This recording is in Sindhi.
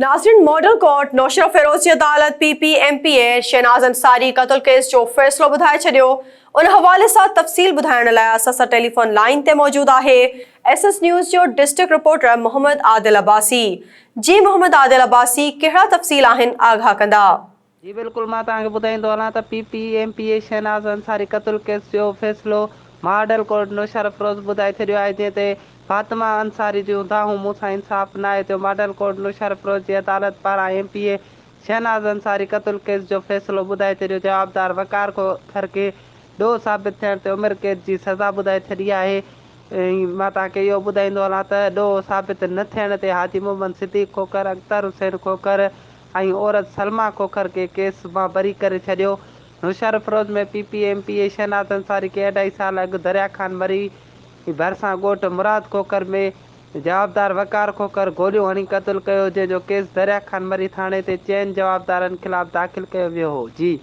ناظرين ماڊل ڪورٽ نوشهروفيروز جي عدالت P P M P A Shahnaz Ansari قتل ڪيس جو فيصلو ٻڌائي ڇڏيو ان حوالي سان تفصيل ٻڌائڻ لاء اسان سان ٽيليفون لائين تي موجود آهي ايس ايس نيوز جو ڊسٽرڪٽ رپورٽر محمد عادل عباسي جي محمد عادل عباسي ڪهڙا تفصيل آهن آگاهه ڪندا. جي بلڪل مان توهان کي ٻڌائيندو هلان ته P P M P A Shahnaz Ansari قتل ڪيس جو فيصلو ماڊل ڪورٽ نوشهروفيروز ٻڌائي ڇڏيو آهي جنهن تي فاطمه انصاري جون دانهون مون سان انصاف ناهي ٿيو ماڊل ڪورٽ نوشهروفيروز جي عدالت پاران M P A Shahnaz Ansari قتل ڪيس جو فيصلو ٻڌائي ڇڏيو جوابدار وقار کوکر کي ڏوهه ثابت ٿيڻ تي عمر قيد جي سزا ٻڌائي ڇڏي آهي مان توهان کي اهو ٻڌائيندو هلان ته ڏوهه ثابت نه ٿيڻ تي حاجي محمد صديق کوکر اختر حسين کوکر ۽ عورت سلميٰ کوکر کي ڪيس مان بري ڪري ڇڏيو. Naushahro Feroze ۾ P P M P A Shahnaz Ansari کي اڍائي سال اڳ دريا خان مري ڀرسان ڳوٺ مراد کوکر ۾ جوابدار وقار کوکر گوليون هڻي قتل ڪيو جنهن جو ڪيس دريا خان مري ٿاڻي تي چئن جوابدارن خلاف داخل ڪيو ويو هو. جي.